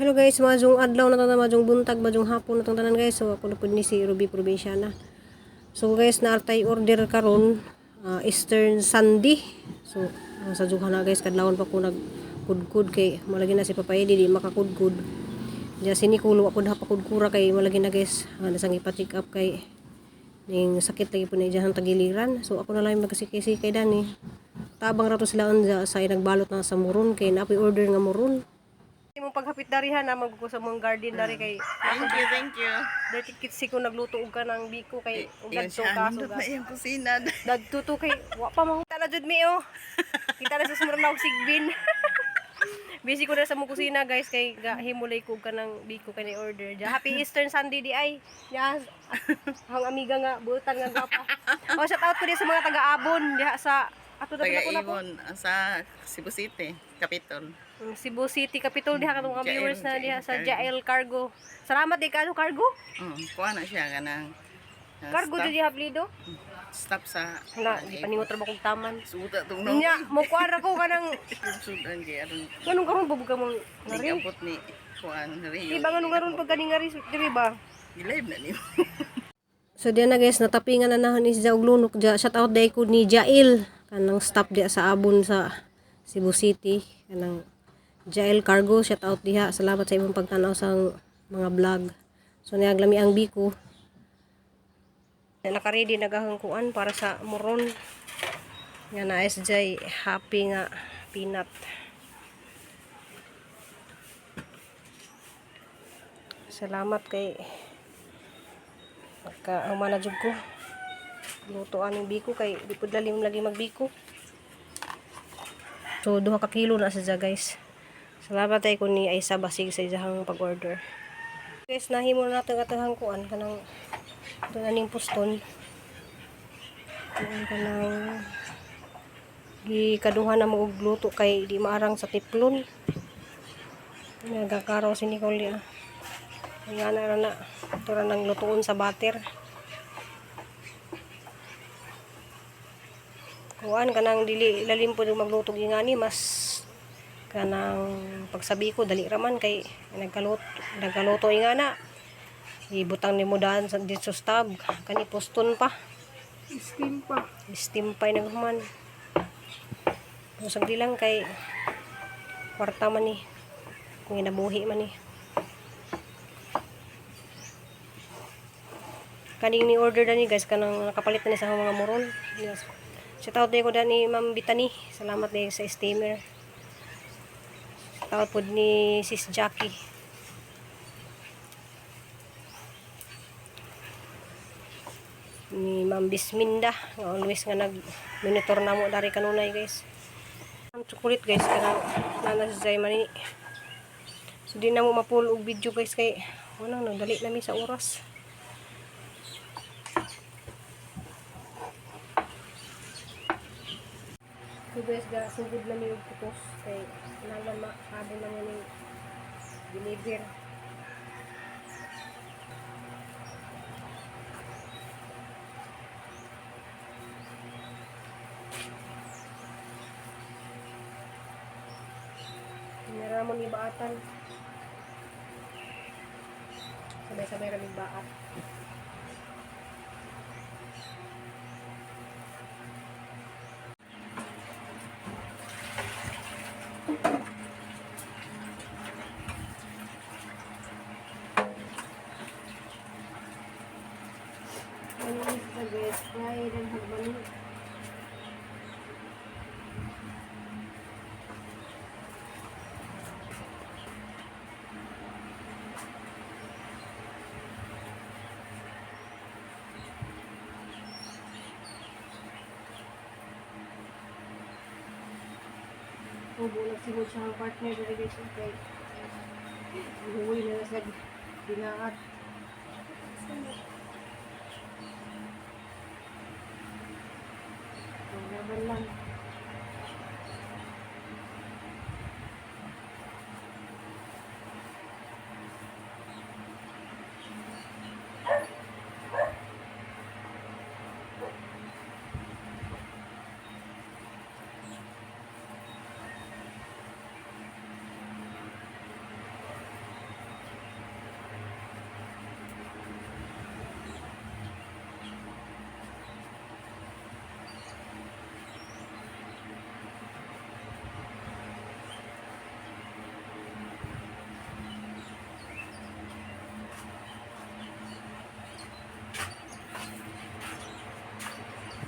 Hello guys, maayong adlaw na tanan, maayong buntag, maayong hapon na tanan, guys. So ako na pud ni si Ruby Provinciana. So guys, naa tay order karon, Eastern Sunday. So sa juha na, guys, kadlawon pa ko nagkudkod kay malagi na si Papay di makakudkod. Diya si Nicole wa pud hapakudkura kay malagi na, guys. Nasang ipa-check up kay ning sakit lagi po na iyang tagiliran. So ako na lang magkasikay-sikay dani. Tabang ra to sila unja sa nagbalot na sa muron kay naa order nga muron. Imong paghapit diri ha na magko sa mong garden dari kay Thank you, thank you. Dirty kitsi ko nagluto og kanang biko kay ug Ingon gadto siya, ka nindot na iyang kusina. Dagto to kay wa pa mo na jud mi oh. Kita na sa sumurang na og sigbin. Busy ko na sa mong kusina, guys, kay gahimulay ko og kanang biko kay ni order. Ja, happy Eastern Sunday di ay. Ya ang amiga nga buutan nga gwapa. Oh, shout out ko di sa mga taga-abon diha sa ato na Taga ko na ko. Ibon, sa Cebu City, Capitol. Cebu City Capitol diha katong mga Jael, viewers na Jael diha sa Cargo. Jael Cargo. Salamat di kaano cargo. Kuha na siya kanang Cargo stop, jud diha Plido. Stop sa Na, di pa ningot ra ba kog taman. Suda tong no. Nya, mo kuara ko kanang Sudan kay aron nganong karon ba ka mong ngari? nigapot ni kuan Rio. Di ba nganong karon pag ganing ngari diri ba? Gilive na nimo. So diyan na, guys, natapingan na nahon ni si og lunok ja. Shout out day ko ni Jael kanang stop diya sa Abon sa Cebu City, kanang Jael Cargo, shout out diha. Salamat sa imong pagtan-aw sa mga vlog. So niaglami ang biko. Naka-ready na gahang kuan para sa moron. Nga na SJ happy nga peanut. Salamat kay Pagka ang na jud ko. Luto aning biko kay di pud lalim lagi magbiko. So 2 ka kilo na siya, guys. Salamat ay ko ni Aisa Basig sa iyang pag-order. Guys, nahimo na nato atong kuan kanang ito na ning puston. Kuan kanang gikaduha na mo og luto kay di maarang sa tiplon. Nagakaraw si Nicole ya. Nga na ra na. Ito ra nang lutuon sa butter. Kuan kanang dili lalim po yung magluto ngani, mas kanang pagsabi ko dali raman kay nagkaluto nagkaluto ingana, ibutang nimo daan sa dito sa stab kani puston pa. Steam pa. Steam pa naghuman. Usag di lang kay kwarta man ni kung inabuhi man ni kaning ni order dani, guys, kanang nakapalit na ni sa akong mga moron. Yes. Shout out ko dani Ma'am Bitani, salamat din sa steamer. Shout out pod ni Sis Jackie, ni Ma'am Bisminda nga always nga nag monitor na mo dari kanunay, guys. Ang chocolate, guys, kanang nana si Zay mani. So di na mo mapulo og video, guys, kay wala no dali nami sa oras. So guys, ga sugod na mi og kutos kay kinahanglan maabon na mo ning deliver. Tinira mo ni baatan. Sabay-sabay ra mig baat. Ano is the best fried and hagmani. Ubo nagsigod siya ang partner diri, guys, kay huwi na sa binaat. Laban lang.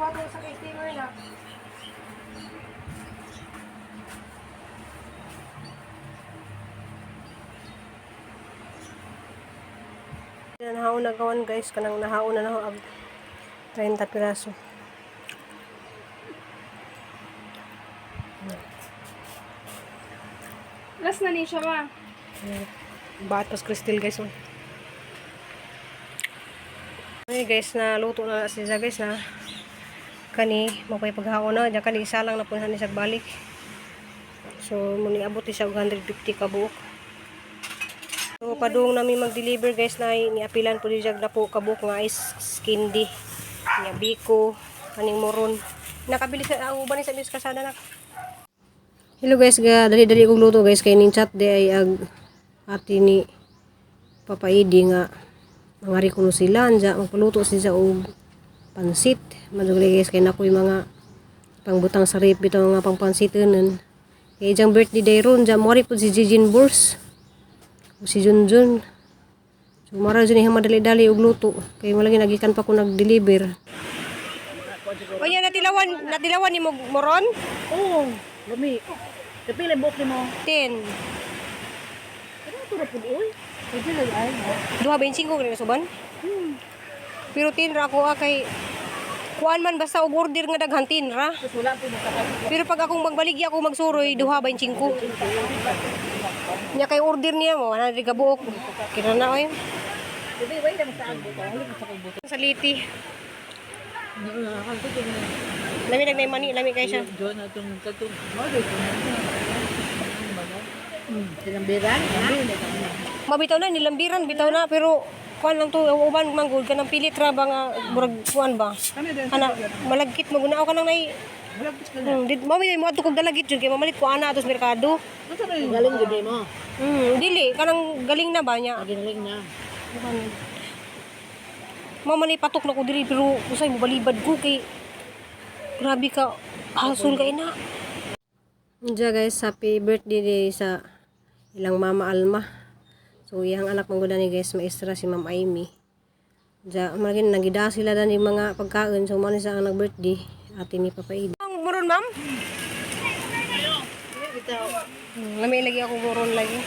Buhaton sa steamer na. Nahaon na gawan guys, kanang nahaon na naho ag 30 piraso. Last na ni siya ma. Baat pas crystal guys. Oh. Ay guys, na luto na siya guys na. Kani mapay paghaon na, diyan kani isa lang na punhan ni sa balik. So muni abot siya og 150 ka buok. So padung nami mag-deliver guys na niapilan po diya na po kabuok nga ice candy. Nya biko, kaning moron. Nakabili sa ang uban ni sa Miss Kasada na. Hello guys, ga dali-dali kong luto guys kay ning chat di ay ag ate ni Papa Edi nga mangari kuno sila anja magpaluto siya og pansit. Madugay guys kay nakoy mga pangbutang sa rep bitaw nga pangpansitonon. Kay ijang birthday day ron ja mo pud si Jijin Bors o si Junjun. So mara jud ni madali-dali og luto kay malagi nagikan pa ko nag-deliver. Onya natilawan natilawan nimo moron? Oo, lami. Kapila buok nimo. 10. Ano to ra pud oy? Pwede lang ay. Duha ba yung singko ganun suban? Pero tinra ako ah, kay kuan man basta og order nga daghan tinra. Tapos wala po makakasok. Pero pag akong magbaligya ako magsuroy duha ba yung singko. Nya kay order niya mo 100 ka buok. Kira na oy. Sabi, wait na sa agbo. Halik sa kong buto. Sa liti. Lami nag mani, lami kay siya. John atong katong mo do. Sinambiran? Mabitaw na nilambiran bitaw na pero kuan lang to ang uban man gud kanang pilit ra ba nga murag kuan ba. Kana malagkit mo gunao kanang nay. Di mao mi mo adto kog dalagit jud kay mamalit ko ana ato sa merkado. Galing gud mo. Dili kanang galing na ba niya. Ginaling na. Mao man patok na ko diri pero usay mo balibad ko kay grabe ka hasol kay na. Diya guys, happy birthday day sa ilang mama Alma. So iyang anak man gud ni guys, maestra si Ma'am Amy. Diya malagi nagida sila dani mga pagkaon so mao ni sa ang nag-birthday ate ni Papa Ed. Ang moron ma'am? Lami lagi ako moron lagi.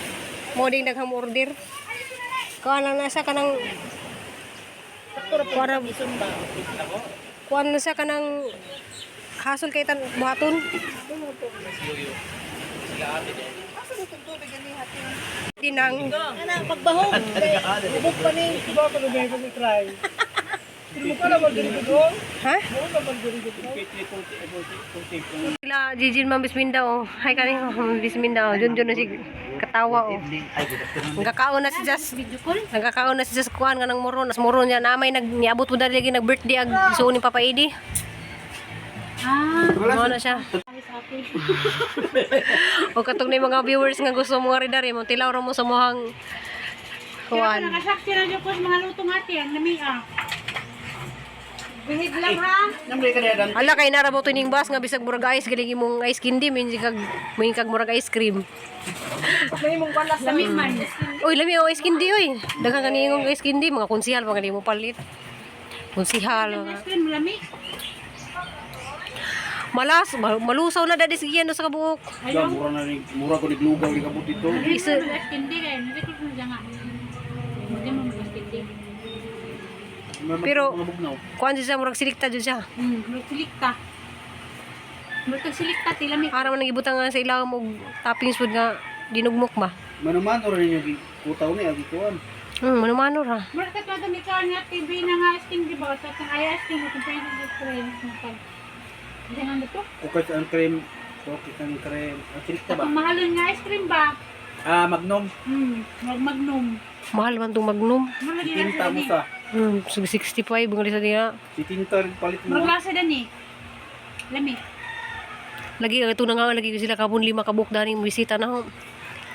Mo ding daghang order. Kuan lang na sa kanang Kuan kuan na siya kanang hasol kay tan buhaton. Tinang Ana pagbahog. Ubog pa ni. ha? Sila Jijin Ma'am Bisminda oh. Hi kani Ma'am Bisminda oh. Jun Jun na si katawa oh. Nagkakaon na si Jas. Nagkakaon na si Jas kuan nga ng moron. As moron niya na may nag niabot mo dali nag birthday ag suon ni Papa Edi. Ah, Mo na siya. O katong na yung mga viewers nga gusto mo nga rin dari mo tilaw ra mo sa mohang Kaya kuan. nakasaksi na dyan po sa mga lutong ate. Ang lami ah. Bihig lang ha. Namre ka na Ala kay nara mo tuning bus nga bisag murag ice galing imong ice candy min kag min kag murag ice cream. Lami man. Uy, lami ang ice candy oy. Daghan kani imong ice candy mga konsihal pa kani mo palit. Konsihal. Ang Mga. ice cream lami. Malas, malusaw na dadi sigian sa kabuok. Ayaw. Mura na rin, mura ko niglugaw ni kabut ito. Hindi Isa- mo mag-ice candy kaya. Hindi ko siya nga. Hindi mo mag-ice candy. Pero- mga bugnaw. Kuan jud siya murag silikta jud siya. Magsilikta. Magsilikta, tilami. Ara man nagibutang nga sa ilawom og toppings food nga dinugmok ba. Mano-mano rin yung kutaw ni agi kuan. Mano-mano ra. Mura ka talaga ni Karen nga TV na nga ice cream, di ba? Sa itong ay ice cream, itong pwede sa cream. Hindi nga na to. Ukay ang cream, okay ang cream. Ang silikta ba? Kung mahalon nga ice cream ba? Ah, magnum. Magnum. Mahal man tong magnum. Mura Si din tinta mo sa. So 65 nga sa diya. Si tinta rin palit mo. Mura lasa din eh. Lami. Lagi ito na nga lagi sila kabun lima kabuk dani bisita na ho.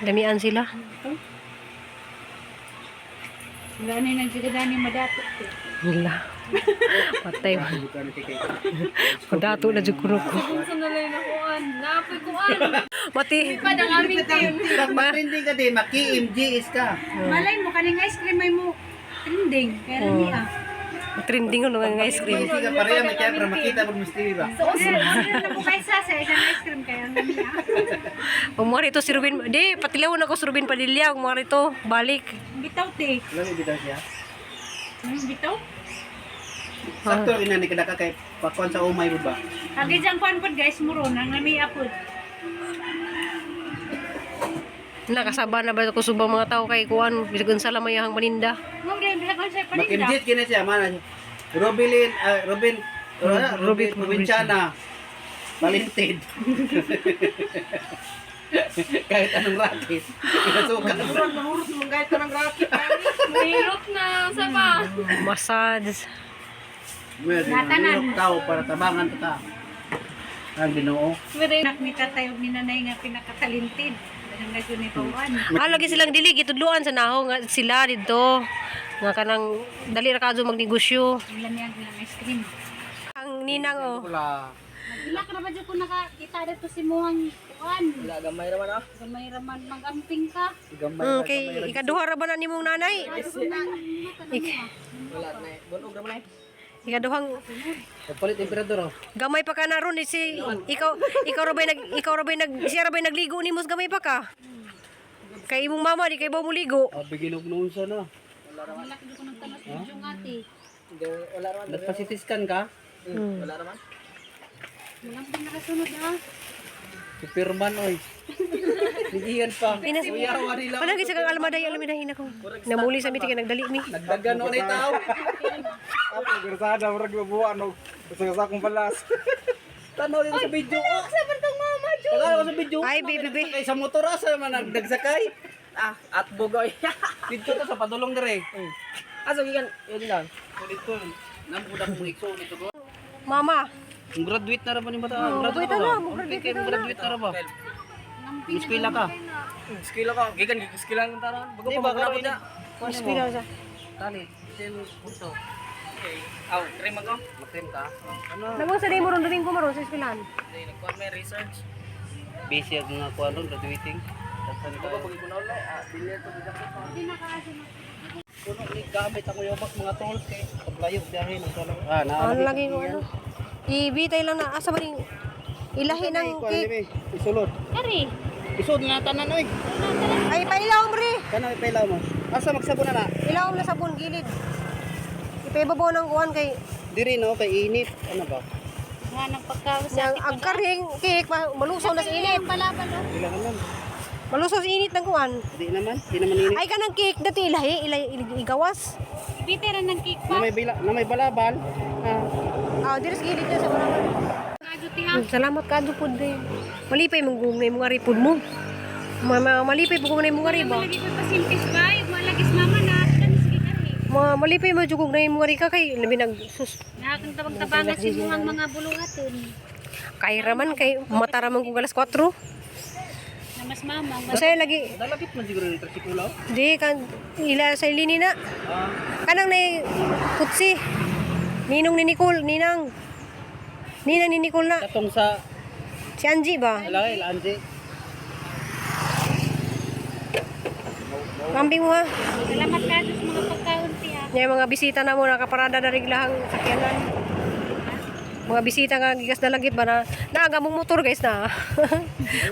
Damian sila. Ito. Wala na yung nagsigadani madato. Wala. Patay man. Bukan kay kay. Padato na jud kuno ko. Sa nalay na kuan. Napoy kuan. Mati. Padang aming team. Pag matrending ka din, maki-MGS ka. Malay mo, kaning ice cream ay mo trending. Kaya lami ah. Trending ano nga ice cream. Hindi ka pareha may kaya para makita pag Miss TV ba. So, order na po kayo sa isang ice cream kaya ang lami ah. Kung mga rito si Ruben, di, patilaw na ko si Ruben Padilla. Kung mga rito, balik. Bitaw te. Lami bitaw siya. Bitaw? Sakto rin na ni kadaka kay pakuan sa umay ba. Agi dyan kuan pod guys, muron ang lami apod. Nakasaba na ba ko subang mga tao kay kuan bisag unsa lang mayahang paninda. Mo rin bisa ko sa paninda. Makimjit kini siya mana. Robilin, Robin, Robin Provinciana. Palinted. Kahit anong racket. Pinasukan. Mahirap na sa pa. Massage. Natanan. Tao para tabangan ta ta. Ang Ginoo. Anak ni tatay ug ni nanay nga pinakatalented. Daghang na ni pawan. Ah, lagi silang dili gitudluan sa naho nga sila didto. Nga kanang dali ra kadto magnegosyo. Ang lami ang ilang ice cream. Ang ninang oh. Wala. Magila ka na ba dyan kung nakakita dito si Muhang Kuan? Wala, gamay raman ah. Gamay raman, mag-amping ka. Gamay. Kay ikaduha ra ba na nimong nanay? Ikaduhang Palit emperador oh. gamay pa ka na ron eh, si ikaw ikaw ra bay nag ikaw ra bay nag siya ra bay nagligo nimo sa gamay pa ka. Kay imong mama di kay ba mo ligo. Ah, biginog noon sa na. Wala ka dyan kung nagtamas video nga ate. Nagpa-CT scan ka? Walang pa nakasunod ah. Superman oy. Ligihan pa. Pinas. Kuya, wari lang. Palagi sa kang almaday almaday nako. Namuli sa mitik nagdali mi. Nagdagan no na tao. Ako, grasada, murag mabuha, no? Sa akong balas. Tanaw din sa video. Oh. Sa mama, Tanaw sa video. Ay baby baby. Kay sa motor asa man nagdagsakay. Ah, at bugoy. Dito to sa padulong dire. Ah, so gikan, yun lang. Dito namud ako mga igsoon dito ko. Mama. Ang graduate na ra ba ni bata? Graduate na, mo graduate na. Graduate na ra ba? Eskwela ka. Eskwela ko, gikan eskwela lang taron. Bago Di pa ba magrabot na. Eskwela sa. Tali, ito yung kurso. Okay. Aw, cream ako. Makrim ka. Ano? Namo sa day mo ron Domingo maron sa eskwelahan. Hindi nagkuan may research. Busy ang mga kuan ron graduating. Daghan Bago kayo. pag ikunaw lang, ah, dili to bidak ko. Hindi nakasunod. Kuno ni gamit ako yung mga tools kay paglayo biyahe nagtulong. Ah, na. Ano lagi ko ano? Ibitay lang na asa ba ning ilahi ng cake. Isulod. Kari, Isod na tanan oy. Ay pailaw mo ri. Kana ipailaw mo. Asa magsabon na na? Ilaw na sabon gilid. Ipaibabaw ng kuan kay Diri no kay init ano ba? nga nagpagkawas sa yang ang karing cake malusaw na sa init. Balabal oh. Kailangan lang. Malusaw sa init ng kuan. Di naman, di naman init. Ay kanang cake dati ilahi ilahi igawas. Ibitay ra ng cake Na pa. may bila, na may balabal. Ah, Ah, diri sa gilid niya sa balabal. Kadyo ti ha. Salamat kadto pud day. Malipay mong gumay mong aripod mo. Ma malipay po kung na imong ari ba. Malagi ko pasimpis ba? Yung malagis mama na. Kani sige kari. Ma malipay mo jud kung na imong ari ka kay labi nag sus Nakakang tabang-tabangan si muhang mga buluhaton. kay raman kay mata raman kung alas 4. Na mas mama. Usay lagi dalapit man siguro ng tricycle oh. di kan ila sa ilini na. Ah, Kanang nay kutsi. Ninong ni Nicole, ninang. Ninang ni Nicole na. katong sa Si Angie ba? alay lanji. Kambing mo ha. Salamat ka sa mga pagkaon ti ha. Nya mga bisita na mo nakaparada na riglahang sakyanan. Mga bisita nga gikas dalagit ba na naaga mong motor guys na.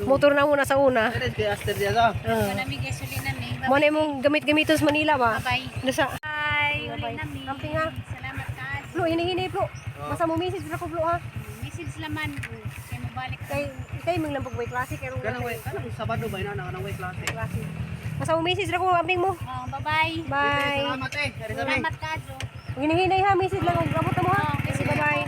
Motor na muna sa una. Dere kay Aster diya sa. Wala mi gasolina mi. Mo na imong gamit-gamiton sa Manila ba? Bye. Nasa Bye. Uli na mi. Kamping ha. Salamat ka. Plo hini-hini plo. Basta mo message ra ko plo ha. Message laman. Kay mo balik. Kay kay mong lang pag klase kay rong Kanang way, kanang Sabado ba ina kanang way klase. klase. Basta mo message ra ko kamping mo. Oh, bye-bye. Bye. Salamat eh. Dari sa Salamat ka, Jo. Hinihinay ha, message lang og abot na mo ha. Oh, message Bye-bye.